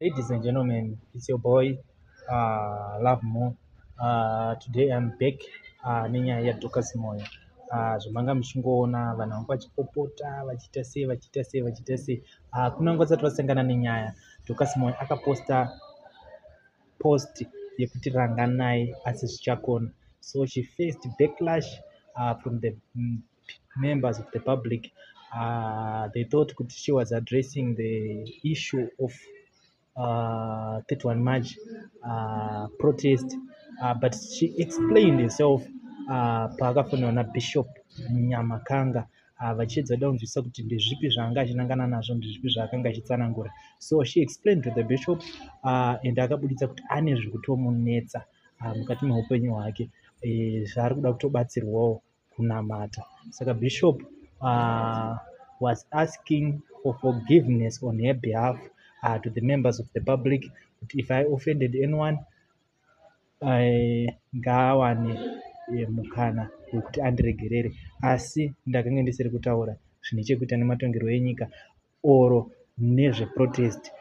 Ladies and gentlemen, it's your boy Love More. Today I'm back nenyaya yaDorcas Moyo. Zvamanga muchingoona vanhu vanga vachipopota, vachiita sei, vachiita sei, vachiita sei. Kuna vanga vasati vasangana nenyaya, Dorcas Moyo akaposta post yekuti ranganai asi zvichakona. So she faced backlash from the members of the public. They thought kuti she was addressing the issue of 31 March protest, but she explained herself paakafonera naBishop Nyamakanga vachiedza kuda kunzwisisa kuti ndezvipi zvaanga achinangana nazvo, ndezvipi zvaakanga achitsanangura. So she explained to the bishop and akabuditsa kuti ane zvekutomunetsa mukati meupenyu hwake, zvaari kuda kutobatsirwawo kunamata. Saka bishop was asking for forgiveness on her behalf to the members of the public, kuti if I offended anyone, ngaawane mukana wekuti andiregerere, asi ndakanga ndisiri kutaura zvine chekuita nematongerwo enyika oro nezveprotest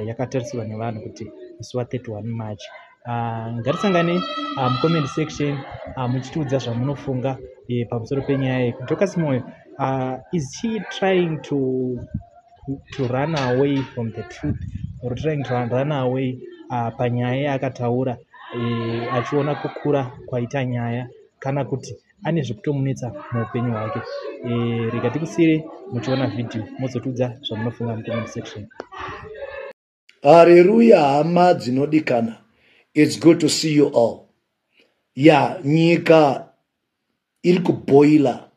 yakatarisirwa nevanhu kuti musi wa31 March. Ngatisangane mucomment section muchitiudza zvamunofunga pamusoro penyaya iyi. Dorcas Moyo, is she trying to run away from the truth or trying to run away panyaya yaakataura, achiona kukura kwaita nyaya, kana kuti ane zvekutomunetsa muupenyu hwake? Rega tikusiyire muchiona vhidhiyo, mozotiudza zvamunofunga mucomment section. Hareruya, hama dzinodikana. It's good to see you all. Ya, nyika iri kuboila,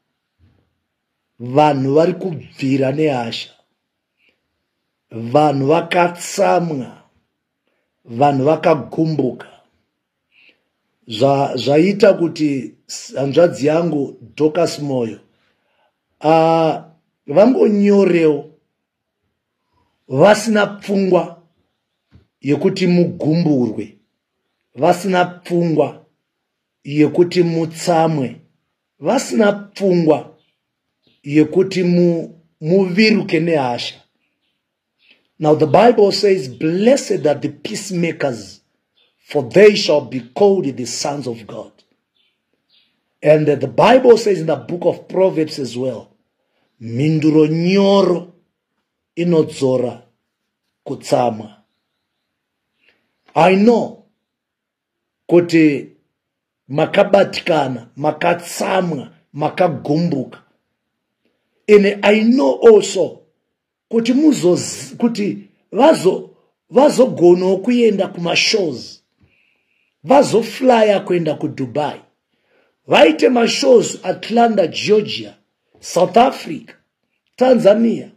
vanhu vari kubvira nehasha, vanhu vakatsamwa, vanhu vakagumbuka. Zvaita kuti hanzvadzi yangu Dorcas Moyo vangonyorewo vasina pfungwa yekuti mugumburwe, vasina pfungwa yekuti mutsamwe, vasina pfungwa yekuti muviruke nehasha. Now the Bible says, "Blessed are the peacemakers, for they shall be called the sons of God." And the Bible says in the book of Proverbs as well, mhinduro nyoro inodzora kutsamwa. I know kuti makabatikana, makatsamwa, makagumbuka, and I know also kuti muzo kuti vazogonawo kuenda kumashows, vazoflya kuenda kuDubai, vaite mashows Atlanta, Georgia, South Africa, Tanzania,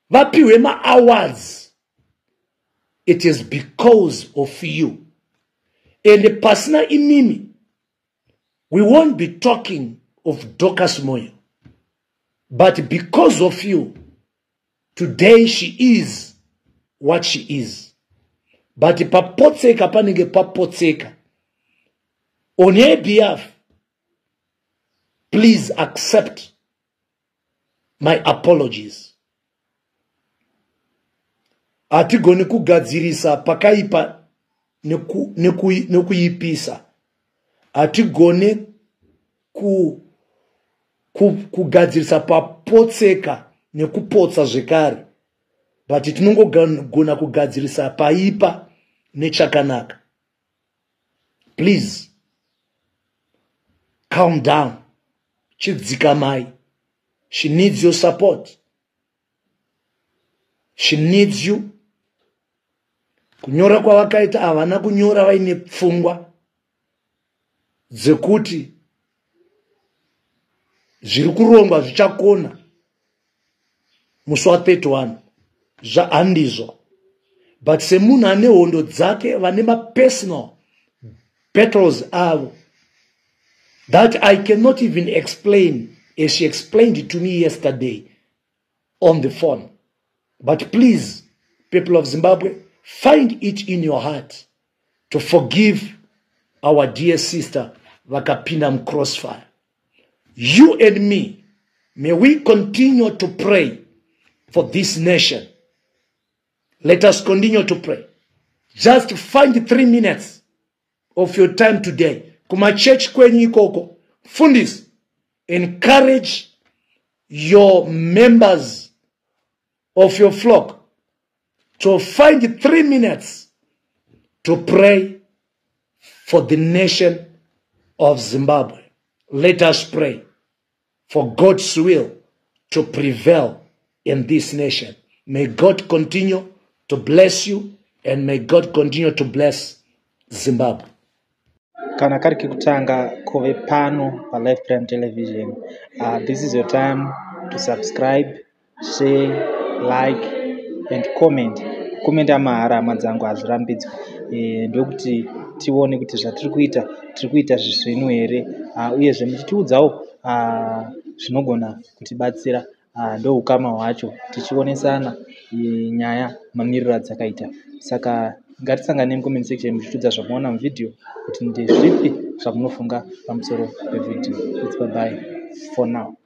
vapiwe maawards. It is because of you, and pasina imimi we won't be talking of Dorcas Moyo, but because of you today she is what she is. But papotseka panenge papotseka. On her behalf, please accept my apologies. Hatigoni kugadzirisa pakaipa nekuipisa, hatigoni kugadzirisa papotseka nekupotsa zvekare, but tinongogona kugadzirisa paipa nechakanaka. Please calm down, chidzikamai. She needs your support, she needs you. Kunyora kwavakaita, havana kunyora vaine pfungwa dzekuti zviri kurongwa zvichakona musi wa31, zvahandizvo, but semunhu ane hondo dzake, vane mapersonal battles avo that I cannot even explain as she explained it to me yesterday on the phone. But please, people of Zimbabwe, find it in your heart to forgive our dear sister vakapinda mucrossfire. You and me, may we continue to pray for this nation. Let us continue to pray. Just find 3 minutes of your time today. Kumachechi kwenyu ikoko, fundisi, encourage your members of your flock to find 3 minutes to pray for the nation of Zimbabwe. Let us pray for God's will to prevail in this nation. May God continue to bless you and may God continue to bless Zimbabwe. Kana kari kekutanga kuve pano paLife Prime Television, this is your time to subscribe, share, like and comment. Commenta mahara, hama dzangu, hazvirambidzwi. Ndokuti tione kuti zvatiri kuita, tiri kuita zvisvinu here, uyezve muchitiudzawo zvinogona kutibatsira. Ndoukama hwacho, tichionesana nyaya mamiriro adzakaita. Saka ngatisangane mucomment section muchitiudza zvamuona muvhidhiyo, kuti ndezvipi zvamunofunga pamusoro pevhidhiyo. It's bye bye for now.